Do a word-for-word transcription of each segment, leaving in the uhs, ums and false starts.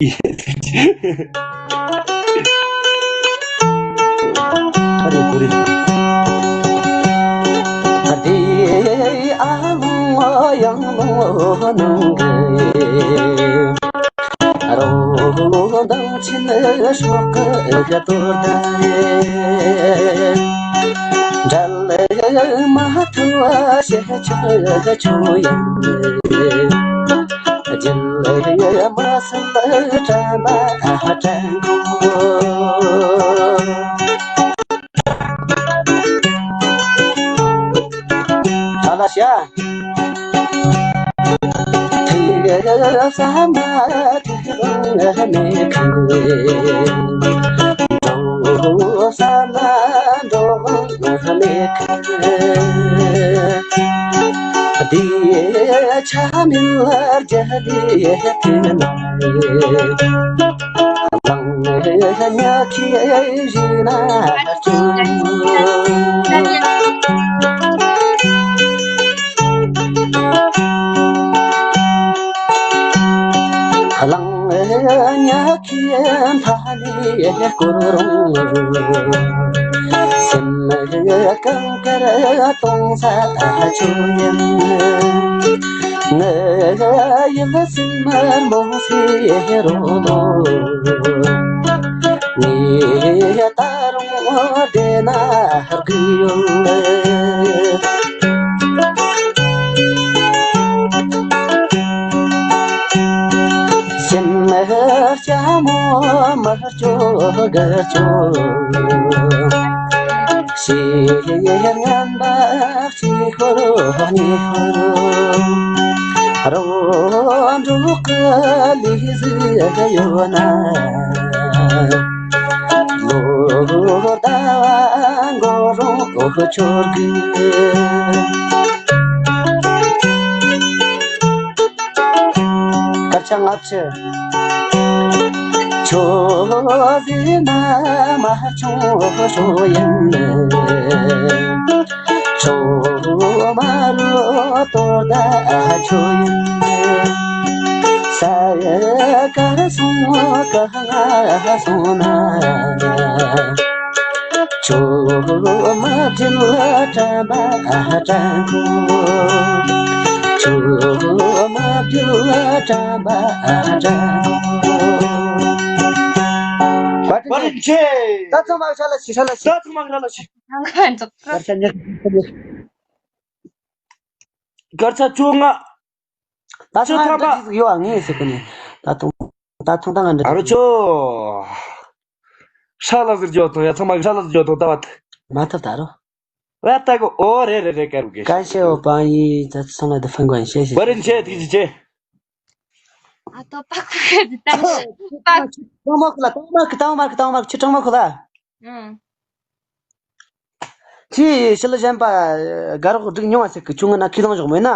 ཨ་རེ་ཨ་རེ། ད་དེ་ཨ་ལོང་ཡང་ལོང་ནང་གི། རོ་མདངས་ཆེན་ཤོག་གི་གཏོར་ཟླ་རེད། འབྲལ་མ་ཐུབ་བྱེད་ཆོག་ཆོག་ཡིན། རྒྱུན་ལས་མ་སྲིད་དྲན་པ་དྲན་དགོས། ཨ་ལ་ཤ། ཐིག་ས་མ་ཐིག་རང་མེད་ཁུལ། འགྲོ་ས་ན་འགྲོ་མེད་ཁུལ། བདེ་ཆ་མེད་རྒྱ་ལས་ཐོན་ན། གླང་ཉ་ཁྱེར་བཞིན་ན་སྐྱོན། གླང་ཉ་ཁྱེར་མཐའ་ནས་སྐོར་རུང་། སེམས་གངས་དཀར་གཏོང་ས་ཁྱོད་ཡིན། ངའི་ཡིད་སེམས་རྨོངས་སའི་རོ་ལོ། ངས་ད་རུང་བསྡད་ན་དགོས་ཡོད། སེམས་ལྕམ་མོ་མ་སྐྱོ་དགའ་སྐྱོ། ཞེས་ངན་པ་གཅིག་ཤོར་གཉིས་ཤོར། རོ་འབྲོག་གི་ལས་ཟིག་ཡོད་ན། ལོ་ཟླ་བ་འགོར་རུང་འུ་ཚོ་གི། སྐར་ཆ་ལྔ་བཅུ། ཁྱོད་ཟེར་ན་མ་ཆུང་ཤོས་ཡིན། ཁྱོད་མ་རུ་དོ་ད་ཁྱོད་ཡིན། ས་ཡ་གར་སོང་ག་ང་སོང་ན། ཁྱོད་མ་བྲིན་ལ་དྲན་པ་དྲན་གོ། ཁྱོད་མ་བྲིན་ལ་དྲན་པ་དྲན་གོ། བཀའ་དྲིན་ཆེ། ད་ཚང་མ་ཧྲ་ལ་ཞིག་ཧྲ་ལ་ཞིག་ད་ཚང་མ་ཧྲ་ལ་ཞིག་གར་ཆ་ཉི་ཤུ། གར་ཆ་བཅོ་ལྔ། ད་ཚང་མ་འདྲ་ཅིག་ཡོད་ཨ། ངས་ཟེར་གི་ནི། ད་དུང་ད་ཐུང་ཐང་ང་འདྲ་ཨ་རོ་ཅོ། ཧྲ་ལ་ཟེར་རྒྱུ་དང་ཡ་ཚང་མ་ཧྲ་ལ་ཟེར་རྒྱུ་དང་ད་བ། མ་ཐབས་ད་རོ། བ་ད་གོ་ཨོ་རེ་རེ་རེ་ཀ་རུ་གེ། ཀ་ཤེ་ཨོ་པང་ཡི་ད་ཚང་མ་ད་ཕན་གོ་ཨན་ཤེ་ཤེ། བ་རིན་ཆེ་ཐིག་ཅི་ཆེ། ཨ་ཏོ་པ་ཁུ་གེ་ད་ཤི་པ། ཀྲང་མ་ཁུ་ལ་ཏང་མ་ཁུ་ཏང་མ་ཁུ་ཏང་མ་ཁུ་ཆུ་ཀྲང་མ་ཁུ་ལ། ཨང་། ཅི་ཞི་ལི་གཞན་པ་དགའ་རོགས་སྒྲིག་མྱོང་བ་ཟེར་གི་ཆུང་ངུ་ན་ཁི་ལོང་བཞག་མེད་ན།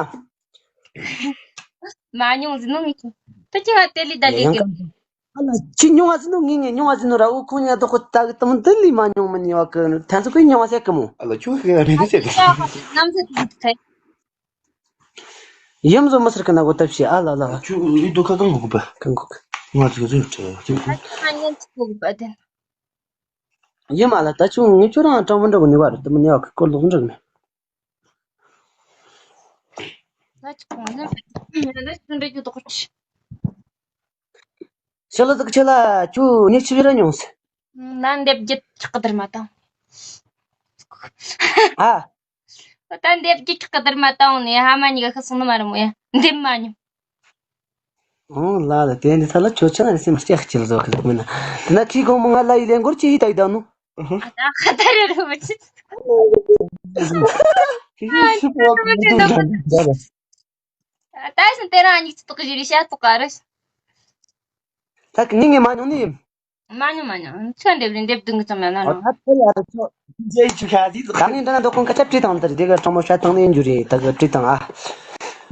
མ་མྱོང་ཟིན་ནོ་ངས་ཁྱོད་ཀྱི་ང་དེ་ལི་ད་ལི་གི། ཨ་ལ་ཅི་མྱོང་བ་ཟིན་ནོ་ངས་ངས་མྱོང་བ་ཟིན་ནོ་ར་འུ་ཁོང་ཉ་དོ་ཁོ་ད་གི་དམ་དི་ལི་མ་མྱོང་མི་ཉེ་བ་གི་ཐན་ཚོ་ཁོས་མྱོང་བ་ཟེར་གི་མོ། ཨ་ལ་ཆུ་ཁི་ང་མི་ཟེར་གི། ནམ་ཟེར་གི་ཐེ། ཡིམ་བཟོ་མི་སེར་གི་ན་གོ་ཐབས་ཤེས་ཨ་ལ་ལ། ཆུ་ཡི་དུ་ཁ་གང་གོ་གི་པ། གང་གོ་གི། ང་ཚོ་ཚོ་ཁྲ་ཁྲ། ཨ་ཁྱོད་ང་ཉན་ཅི་གོ་གི་པ་དེ། ཡིན་མ་ལ་ད་ཆུ་ངས་ཁྱོད་རང་ཀྲང་མི་འགྲོ་གི་ནི་བ་རེད་དུ་མི་ནི་བ་གི་སྐོར་ལོག་འགྲོ་གི་ནི། ད་ཆུ་གང་ན་ད་ཆུ་འདྲ་རྒྱུ་དོག་ཆི། ཤི་ལོ་དུ་ཁྱེད་ལ་ཆུ་ཉི་ཆི་བི་ར་མྱོང་སི། ན་འདེབས་རྒྱུ་ཁྲག་གི་དར་མ་དང་། ཨ། ད་འདེབས་རྒྱུ་ཁྲག་གི་དར་མ་དང་ནི་ཧ་མ་ཉི་ག་ཤི་སོང་ནི་མ་རེད་མོ་ཡ། འདེབས་མ་མྱོང་། ཨོ་ལ་ལ་དེ་འདི་ཚ་ལ་ཁྱོད་ཆ་ན་སེམས་སྐྱག་ཅིག་ལ་བཟོ་ཁ་ཟིག་མིན་ན། དེ་ན་ཁྱི་གོང་མོ་ང་ལ་ཡི་ལེན་སྐོར་ཅི་ཡི་ད་ཡི་ད་ནོ། ཨ་ད་ཁ་ད་རེ་རེ་བ་ཅི། ཁྱི་ཤི་པོ་ཁ་ད་རེ་རེ་བ། ད་ཞིན་དེ་རང་ཉིད་ཚོགས་ཀྱི་རེ་ཤ་ཚོགས་ག་རེ། ད་གི་ངས་ངས་མ་མྱོང་ནི་ཡིན། མ་མྱོང་མ་མྱོང་ཚོད་འདེབས་རེ་འདེབས་དུང་གི་ཙམ་ཡང་ན་ཨོ་རུང་། ད་ཚོད་ལ་ད་ཚོད་ཇེ་ཆུ་ཤ་དི་ད་ནི་འདྲ་ན་འདོད་ཁོང་སྐད་ཆ་དྲིས་དང་དེར་དེ་ག་གྲོང་མོ་ཤ་དང་ནི་འཇུ་རེད་ད་ག་དྲིས་དང་ཨ།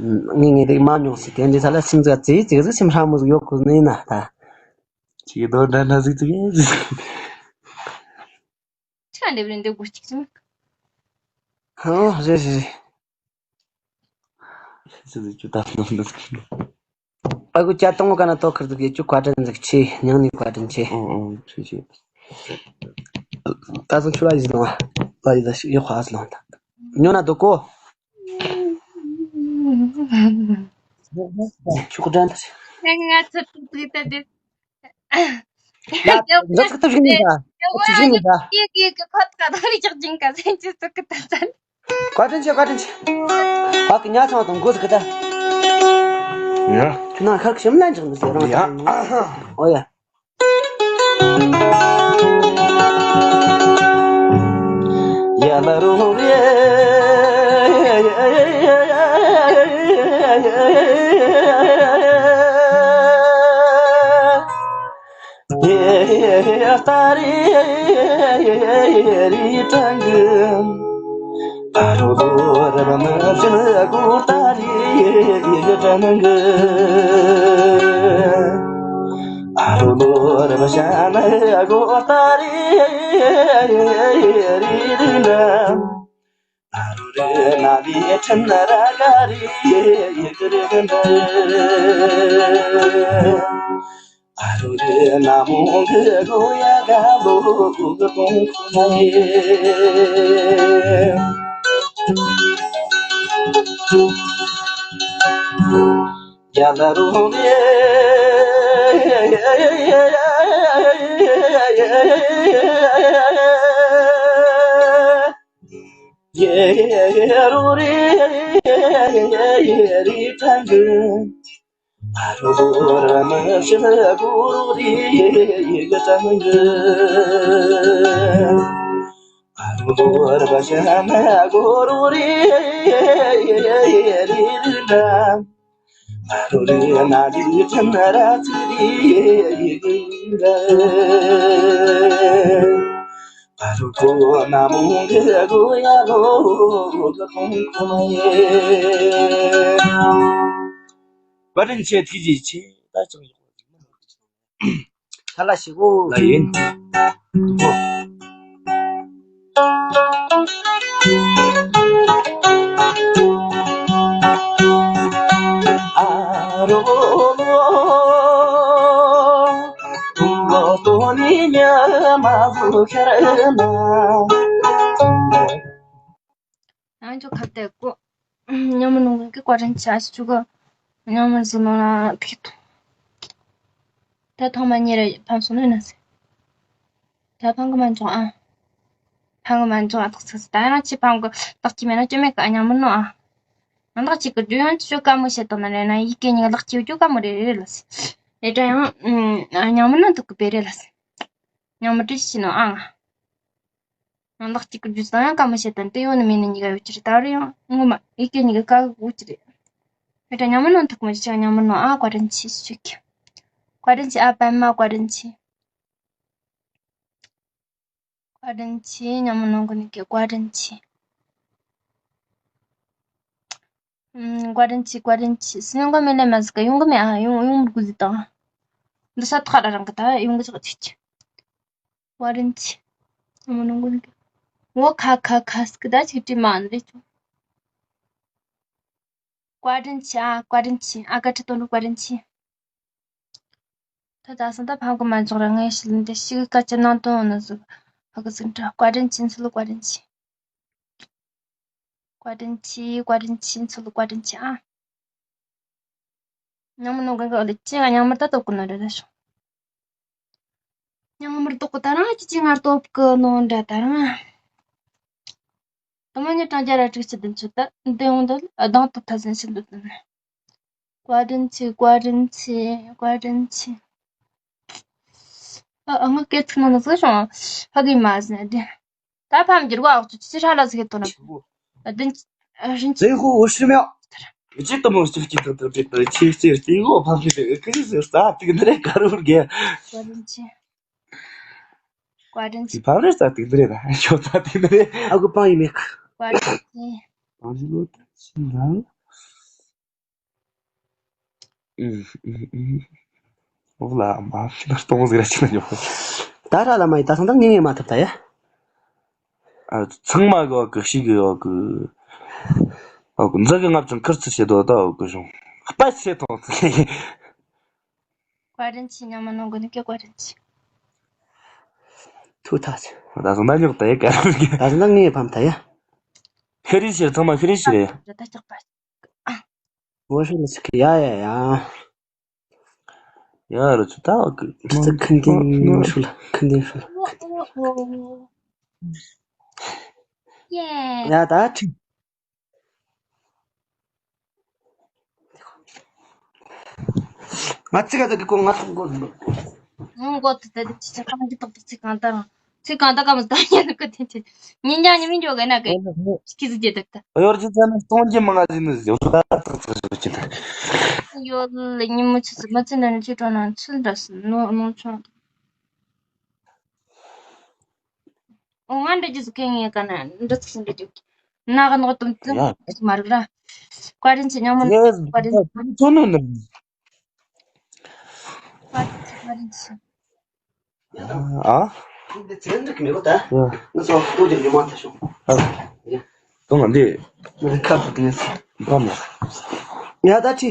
ངས་ངས་དེ་མ་མྱོང་སི་དེ་འདྲི་ས་ལ་སེམས་ཙག་ཙིག་ཙིག་ཟིག་སེམས་ཧྲ་མོ་ཟིག་ཡོད་ཁུལ་ནི་ཡིན་ན་ད། ཅིག་རྡོ་འདྲ་འདྲ་ཟིག་ཙིག་ཡིན་ཟིག་ཆ་འདེབས་རེ་འདེབས་དགོས་གཅིག་ཅི་མ། ཧང་རེད་རེད་རེད། ཤི་ཚུལ་ཅུ་ད་ནོར་འདུག་ཨ་ཁུ་ཅག་དང་བོ་ག་ན་ཐོག་ཁུར་དུ་གི་ཅུ་བཀའ་དྲིན་ཟིག་ཆེ། ཉང་ནས་བཀའ་དྲིན་ཆེ། ཨང་ཨང་ཆེ་ཆེ། ད་སང་ཆུ་ལ་ཡིས་ལོང་། ལ་ཡིས་ལ་ཞིག་ཡོད་ཁ་ཨ་ལོང་ད། ཉོ་ན་དོ་ཀོ། ཆུ་ཁོ་དྲན་ད། ང་ཚོ་ཏུ་ཏུ་ཏུ་ཏུ། ཡ། འདི་ཚིག་ཐབས་ཤིག་ནི་ད། ཐབས་ཤིག་ནི་ད། ཡེ་གེ་གེ་ཁོ་ཐག་ད་རི་ཅག་ཅིང་ཀ་སེན་ཅི་སུ་ཀི་ད་ཙན། བཀའ་དྲིན་ཆེ། བཀའ་དྲིན་ཆེ། བ་གི་ཉ་ཚང་དང་མགོ་ཟིག་གི་ད། ཡ། ཁྱོད་ན་ཁ་ཤིམ་ལན་ཅིག་མི་ཟེར་རང་ཡ། ཨོ་ཡ། ཡ་ལ་རུ་རེ། ཡེ་ཡེ་ཡེ་ཡེ་ཡེ་ཡེ་ཡེ་ཡེ། ཡེ་ཡེ་ཡེ་ཏ་རེ་ཡེ་ཡེ་ཡེ་རི་ཏྲང་གི། ཨ་རོ་ལོ་ར་བ་མ་ཤི་ལ་གོ་ཏ་རེ་ཡེ་ཡེ་ཏྲང་གི། ཨ་རོ་ལོ་ར་བ་ཤ་ན་གོ་ཏ་རེ་ཡེ་ཡེ་རི་རི་འདྲ། ཨ་རུ་རེ་ན་ལི་ཁྲིམས་ན་ར་ག་རི་ཡེ་གི་རེ་གི་འདྲ། ཨ་རུ་རེ་ན་མོ་གི་གོ་ཡ་ག་ལོ་གི་གོང་ཁུ་ན་ཡེ། ཡ་ལ་རུ་རེ། ཡེ་ཡེ་རུ་རེ་ཡེ་ཡེ་རི་ཏྲང་གི། ཨ་རུ་རུ་ར་མ་ཤི་ལ་གུ་རུ་རི་ཡེ་གི་ཏྲང་གི། ཨ་རུ་རུ་ར་བ་ཤ་ན་གུ་རུ་རི་ཡེ་ཡེ་རི་རི་ཏྲང་། ཨ་རུ་རི་ན་རི་ཁྲིམས་ན་ར་ཚི་རི་ཡེ་གི་ཏྲང་། ཨ་རུ་ཁོ་ན་མོ་གི་གོ་ཡ་ལོ་གི་ཁོང་ཁོ་མ་ཡེ། བཀའ་དྲིན་ཆེ། ཐུགས་རྗེ་ཆེ། ད་ཅང་ཡོང་། ཁ་ལ་ཞིག་གོ་ལ་ཡིན། ཨ་རོ་ལོ། ལོ་ཏོ་ནི་ཉ་མ་བུ་ཁར་ན། ང་ཚོ་ཁ་བརྡ་གོ། ཉམས་མི་ནོར་གི་བཀའ་དྲིན་ཆེ་ཞུ་གི། ཉམས་མི་ཟིན་ནོ་ན་ཐིག་ཐོ། ད་ཐོག་མ་ཉེ་རེ་ཕམ་སོང་ནོ་ན་ཟེར། ད་ཕམ་གི་མ་འཇོག་ཨ། ཕམ་གི་མ་འཇོག་ཨ། ཐག་ཚག་ད་རང་ཅི་ཕམ་གི་ལག་ཅི་མེད་ན་ཅི་མེད་གི་ཨ། ཉམས་མི་ནོ་ཨ། ང་ལག་ཅིག་གི་རྒྱུ་ཡང་ཅི་ཅོ་དཀའ་མོ་བྱེད་དང་ན་རེ་ན་ཡི་གེ་ཉིག་ལག་ཅི་ཅོ་དཀའ་མོ་རེ་རེ་ལ་ཟེར། རེ་ད་ཡང་ཉམས་མི་ནོ་ཐུག་གི་པེ་རེ་ལ་ཟེར། ཉམས་མི་དྲི་ཤི་ནོ་ཨ། ང་ང་ལག་གཅིག་གི་རྒྱུ་ཙང་ཡང་དཀའ་མོ་བྱེད་དང་དེ་ཡོད་ནི་མེད་ནི་གཉིས་ཀ་ཡོད་ཀྱི་རེད། ད་རེ་ཡང་ངོ་མ་ཡི་གེ་གཉིས་ཀ་དཀའ་གི་གོ་གི་རེད། ཨེ་ད་ཉམས་མི་ནོ་ཐུག་མི་ཤེས། ཉམས་མི་ནོ་ཨ། བཀའ་དྲིན་ཆེ་ཞུ་གི། བཀའ་དྲིན་ཆེ་ཨ། པད་མ་བཀའ་དྲིན་ཆེ། བཀའ་དྲིན་ཆེ། ཉམས་མི་ནོ་གི་ནི་གི་བཀའ་དྲིན་ཆེ། ཨུམ། བཀའ་དྲིན་ཆེ། བཀའ་དྲིན་ཆེ། སུ་ཡོང་གི་མེད་ལེ་མ་ཟིག་ག་ཡོང་གི་མེད་ཨ། ཡོང་ཡོང་མི་དགོས་ཟིག་དང་། འདི་ས་ཐག་ར་རང་གི་ད་ཡོང་གི་ཟིག་ཆེ་ཆེ། བཀའ་དྲིན་ཆེ། ཨ་མ་ནང་ཀུན་གྱི། འོ་ཁ་ཁ་ཁ་སྐུ་ད་ཅིག་བྲིས་མ་འདི་ཆུ། བཀའ་དྲིན་ཆེ་ཨ། བཀའ་དྲིན་ཆེ་ཨ། བཀའ་དྲིན་དོན་གྲུབ་བཀའ་དྲིན་ཆེ། ད་ད་སང་ད་ཕམ་གི་མ་འཇོག་ར་ངས་ཤི་ལ་འདི་ཤི་གི་སྐད་ཆ་ནང་དོན་ནི་ཟིག་ཧ་གི་ཟིག་འདྲ། བཀའ་དྲིན་ཆེ་ཚུལ་བཀའ་དྲིན་ཆེ། བཀའ་དྲིན་ཆེ། བཀའ་དྲིན་ཆེ་ཚུལ་བཀའ་དྲིན་ཆེ་ཨ། ཉམས་མི་ནོ་གི་གི་ལི་ཅི་ང་ཉམས་མི་ད་ལྟོ་གི་ནོ་རེད་ད་ཤོག་ཉམས་མི་ལྟོགས་གི་ད་རང་ཅི་ཅི་ང་ལྟོགས་གི་ནོ་འདྲ་ད་རང་། དུ་མ་ཉི་གྲངས་བརྒྱ་ར་དྲུག་ཅུ་བདུན་ཅུ་ད་འདི་ཡོང་འདི་གདངས་དུ་ཐ་ཟན་ཤིན་ཏུ་བདུན། བཀའ་དྲིན་ཆེ། བཀའ་དྲིན་ཆེ། བཀའ་དྲིན་ཆེ། ཨ་ཨ་ང་སྐད་ཚིག་ནང་ན་ཟིག་བྱུང་། ཧ་གི་མ་ཟིན་དེ། ད་ཕམ་འགྱུར་བ་འོག་ཚོ་ཅི་ཧྲ་ལ་ཟིག་གི་དོ་ན། བདུན་ཅུ། རིན་ཆེ། 最后我十秒。 ཅི་ལྟ་མོ་སྤྱིར་སྐྱིད་ཐང་ཐང་བྲིས་པའི་ཆེས་གཅེས་སྐྱེས་འོ་ཕམ་ཞིག་ཏུ་ཁི་ཟིག་ཟེར་ས་ཏིག་འདི་རེད་ག་རུ་རྒྱལ། བཀའ་དྲིན་ཆེ། བཀའ་དྲིན་ཆེ། ཕམ་རེད་ས་ཏིག་འདི་རེད་ད་ཤོ་ས་ཏིག་འདི་རེད། ཨ་ཁུ་པང་ཡིན་མེད། བཀའ་དྲིན་ཆེ། ཨ་ཞི་ལོ་ད་ཕྱིན་ན། འོ་ལ་མ་ཤི་ན་སྟོང་ཟིག་ར་ཕྱིན་ན་ཉོ། ད་ར་ལ་མ་ཡི་ད་སང་ད་ངེས་ངེས་མ་ཐུབ་ད་ཡ། ཨ། ཚང་མ་གི་འོག་གི་ཤིག་གི་འོག་གི། འོག་གི་འཛི་གི་ལྔ་བཅུ་ཁུར་ཚུར་བྱེད་དོ་ད་འོག་གི་བྱུང་། སྤད་ཚེ་ཐོང་ཚེ། བཀའ་དྲིན་ཆེ། མཉམ་མ་གནང་དགོས་ནི་ཀྱི་བཀའ་དྲིན་ཆེ། ཐུགས་ཐག་ཆོད། ད་སོང་ན་ཉོག་ད་ཡ་ག་རེ། ད་སོང་ན་ངའི་ཕམ་ད་ཡ། ཧེ་རི་ཤེར་ཚང་མ་ཧེ་རི་ཤེར་ཡ། ར་ད་ཅག་པ། ཝ་ཤི་ལ་སི་ཁི་ཡ་ཡ་ཡ། ཡ་རུ་ཚུ་ད་གི། ཁི་ཚི་ཁི་འདིན་ཧྲུ་ལ་ཁི་འདིན་ཧྲུ་ལ། ཡ་ད་ཁྲི། ང་ཚིག་ག་ད་གི་གོ་ང་ཐོང་གོ་ཟིན་པ། ང་གོ་ད་ད་ཅི་ཅི་གང་གི་ཏོག་ཏོག་ཚིག་གང་ད་རང་ཚིག་གང་ད་ག་མ་ད་ཉན་གི་དེ་དེ་ཉིན་ཀྱང་ཉི་མིན་འཇོག་གི་ན་གི་ཁི་ཟི་རྒྱལ་ད་ད། གཡོར་གྱི་ཚད་ན་སྟོང་གི་མ་ང་ཟིན་ནི་ཟིན་ད་ཏག་ཏག་ཟིན་རྒྱུ་ད། ཡོད་ལ་ཉིན་མོ་ཆུ་ཚོད་མ་ཚིག་འདྲ་ནི་ཆུ་གྲོང་ན་ཚུལ་འདྲ་སི་ནོ་ནོ་ཆུང་། ཨོ་ང་འདྲ་རྒྱུ་ཟིག་གན་ངའི་ཀ་ན་འདྲ་ཚིག་ཟིན་འདྲ་རྒྱུ། ན་ག་ནོ་དུམ་ཙི་ཡ། མ་རིག་ར། བཀའ་དྲིན་ཆེ། ཉམས་མོ་ཡ། བཀའ་དྲིན་ཆེ། ཚོ་ནོ་ནོ། བཀའ་དྲིན་ཆེ། བཀའ་དྲིན་ཆེ། ཨ། ཡ། ང་ཚོ་ལྟོ་རྒྱབ་ཉོ་མ་ཐུབ་བྱུང་། ཨ། ཡ། ལྟོ་ང་འདི། ང་ཁ་བུ་དེ་ནས། བམ་ཡ། ཡ་ད་ཅི།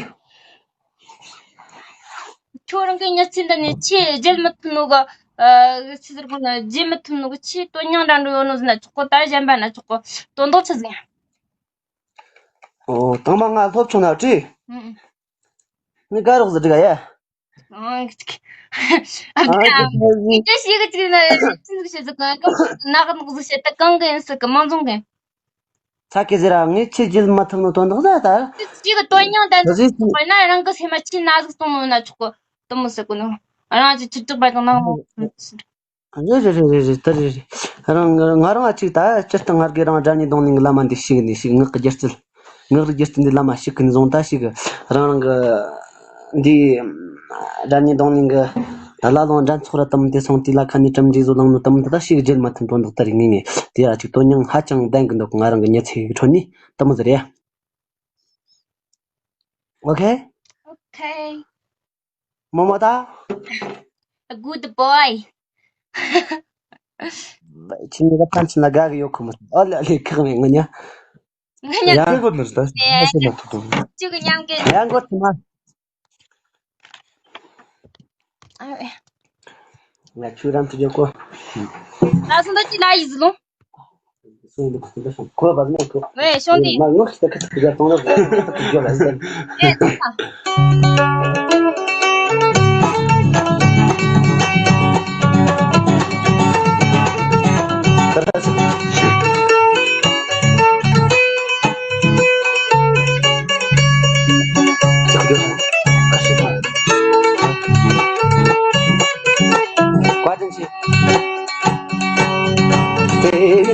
ཁྱོད་རང་གི་མྱི་ཚེ་འདི་ནས་ཆེས་བརྗེད་མི་ཐུབ་ནོ་གི། ཨ། ཆི་ཟེར་གོ་ན་བརྗེད་མི་ཐུབ་ནོ་གི་ཆེས་དོན་སྙིང་འདྲ་འགྲོ་ཡོད་ནོ་ཟེར་ན་ཆོག་གོ། ད་གཞན་པ་ན་ཆོག་གོ། དོན་དག་ཆི་ཟིག་ཡིན། ཨོ། དང་མ་ང་སློབ་ཆུང་ན་བྲིས། ཨང་། ངས་དགའ་རོགས་ཟེར་འགྲིག་ག་ཡ། ཨང་། ཨ་ཨ་ཨ་ཨ་ངས་ཅི་ཞིག་གི་ཅིག་ན་ཅི་ཟིག་བཤད་ཟིག་གང་གང་ན་ག་ཟིག་བཤད་ད་གང་གི་ཡིན་ཟིག་གི་མང་ཚོང་གི། ཚ་གི་ཟེར་ར། ངས་ཆེས་བརྗེད་མ་ཐུབ་ནོ་དོན་དག་ཟེར་ད། ཅིག་གི་དོན་སྙིང་ལྡན་ཟིག་ཟེར་ན་རང་གི་སེམས་མ་ཆེས་ན་ཟིག་གཏོང་ནོ་ན་ཆོག་གོ། དུ་མོ་ཟེར་གོ་ནོ། རང་ཅིག་ཆིག་ཐག་པ་དང་ནང་མོ། རེད་རེད་རེད་རེད། ད་རེད་རེད། རང་ང་རང་ཨ་ཅིག་ད་སྤྱིར་བཏང་ང་རྒན་རང་སྒྲ་སྙན་རྡུང་ལེན་གི་བླ་མ་འདི་ཞིག་ནི་ཞིག་ངག་གི་སྒྱུ་རྩལ། ངག་གི་སྒྱུ་རྩལ་འདི་བླ་མ་ཞིག་གི་ནི་བཟུང་ད་ཞིག་རང་རང་གི་འདི་སྒྲ་སྙན་རྡུང་ལེན་གི་བླ་ལོང་འགྲན་ཚོགས་ར་དམ་དེ་སོང་དེ་ལ་ཁ་ནས་གྲུབ་འབྲས་བཟོ་ལང་ནོ་དམ་དེ་ད་ཞིག་བརྗེད་མ་ཐུབ་དོན་དག་ད་རེད། ངེས་ངེས་དེ་ཨ་ཅིག་དོན་སྙིང་ཧ་ཅང་ལྡན་གི་འདུག་ང་རང་གི་མྱི་ཚེ་གི་ཁྲོད་ནས་དུ་མོ་ཟེར་ཡ། ཨོ་ཁེ། ཨོ་ཁེ། མོ་མོ་ད། A good boy། ཁྱིམ་ནས་ཕན་ཚུན་ལ་དགའ་གི་ཡོད་ཁོ་མོ། ཨོ་ལེ་ལེ་ཁག་མེད་ང་ཉ། ང་ཉ། ཡ་གོ་ནར་ད་ཤེས་མ་ཐུབ་ཐུབ། ཅུ་གི་ཉམས་གི། ཡ་གོ་ཐུབ་མ། ཨ་ཝེ། ང་ཆུ་རམ་དུ་ཡོད་གོ། ད་སོང་ད་ཅི་ལ་ཡིས་ལོ། ཁོ་བ་ནས་ཁོ། ཝེ་ཤོང་དེ། མ་ངོ་ཤེས་ཁ་ཁ་ཡར་གཏོང་ལ་ཁ་ཁ་ཡོད་ལ་ཟེར། ཨེ་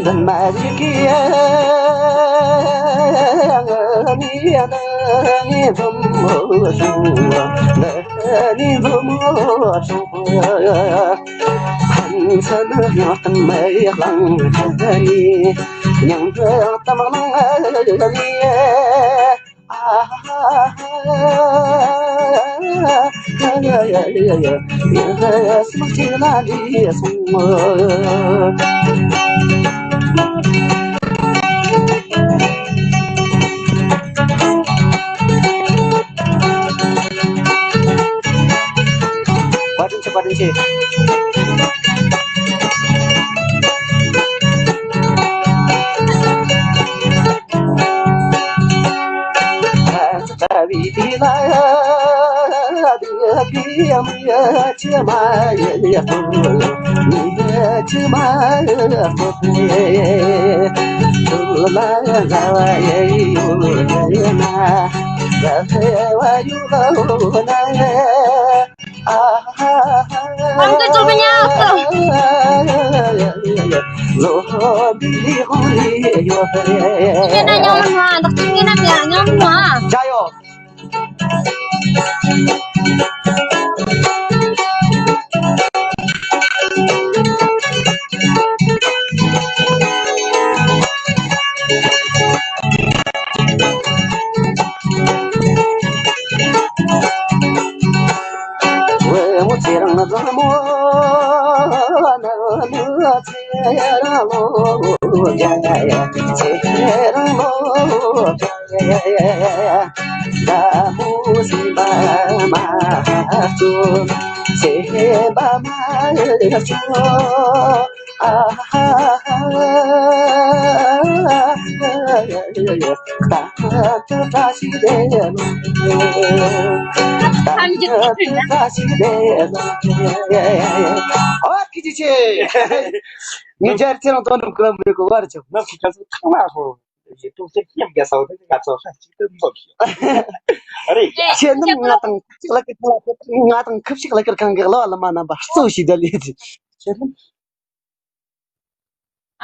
ད། བཀའ་དྲིན་ཆེ། བཀའ་དྲིན་ཆེ། བཀའ་དྲིན་ཆེ། ཨ་མདོ་ཚོགས་པ་ཉག་གི། ལོ་འདི་ཧོ་ནི་ཡོད་རེད། ངས་ན་ཉམས་མ་ནུ་ཨ། འདག་ཅིག་ངས་ན་ཉམས་མ་ནུ་ཨ། ཇ་ཡོ། ཨོ་ཐུགས་རྗེ་ཆེ། ངས་རྒྱལ་ཁྲིམས་དོ་དམ་ཀུ་ལ་མི་རིགས་ཀྱི་བར་གྱི་ནམ་གྱི་ཁ་སང་ཐང་ལ་ཧོ། ཡེ་ཏུང་ཟེར་མཉམ་རྒྱལ་ས་བོ་དེ་ང་ཚོ་ཧ་ཅིག་ཏུ་འཛོམས་ཤོག་རེད། ཁྱེད་རྣམས་ང་དང་ཁུ་བྱུག་ལག་ཁྱེར་ཁང་ལ་ང་དང་ཁུ་བྱུག་ལག་ཁྱེར་ཁང་གི་གླུ་བ་གླུ་མ་རྣམ་པ་གཙོ་བྱས་བསྡད་ལས་ཀྱི་ཁྱེད་རྣམས།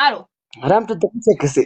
ཨ་རོ། རམ་དུ་བདག་ཅེས་ཀི་སི།